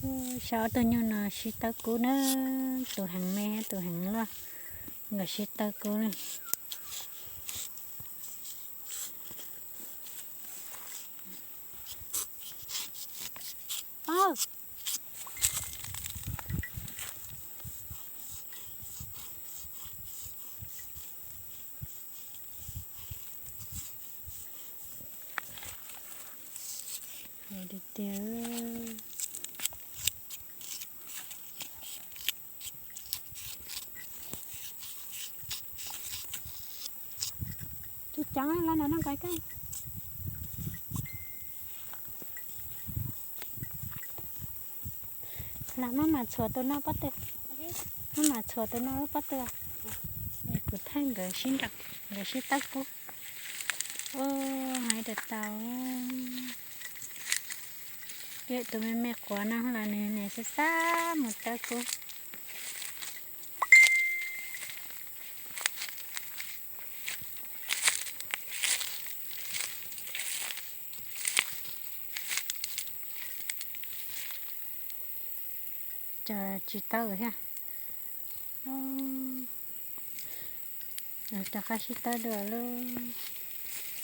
Saib ob tug nyuj no sib tawb kub na, tus heev me thiab tus heev loj, nkawd sib tawb kub na. Tiag tiag. Coob coob lawm no, noj kawg. Los maj mam txhuam tus no pob tw. Maj mam txhuam tus no lub pob tw. Kuv thaij nkawd sib nraus, nkawd sib tawb kub. Ua, hais tau tau. Tus me me quav no los nws nim xav xav mus tawb kub. Cov tsis tawb thiab. Rov qab sib tawb dua lauj.